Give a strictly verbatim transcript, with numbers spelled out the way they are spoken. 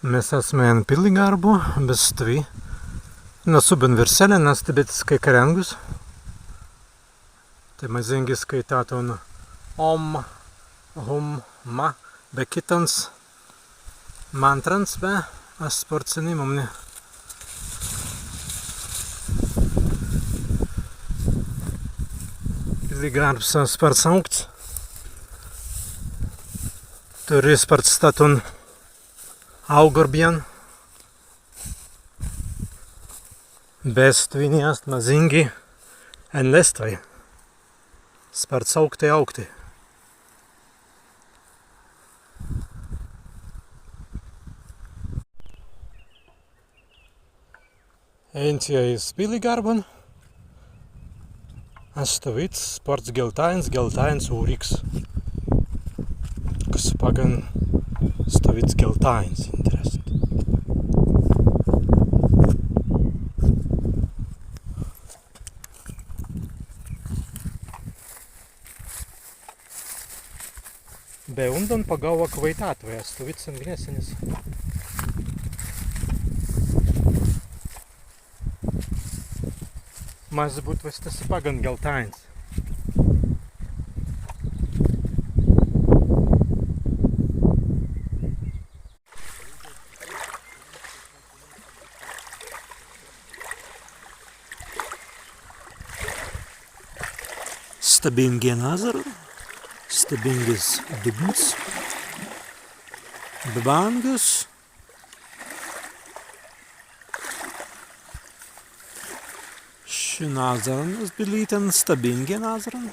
Mes asmai en pilligarbu, be stwi na subban wīrsalin ast tibītiskai karāngus. Tēt mazīngi skaitātun om, hum, ma, be kitans mantrans, be ast spārts senimumni. Pilligarbs ast spārts aūkts. Turri spārts stan augarbjan. Be stwi ni ast mazīngi enlēztwei. Spārts aūktai, aūktai. Ēntjai iz pilligarban. Ast stawīds spārts geltāins, geltāins ūriks. Kas paggan stawīds geltāins, interesanti. Be undan pagaūwa kwaitātwei, ast stawīds sen gnesenis. Mazzi būtwei stas paggan geltāins. Stabingi en azzaran, stabingis dubnis, be bāngas. Šin azzaran, bilītan, stabingi en azzaran.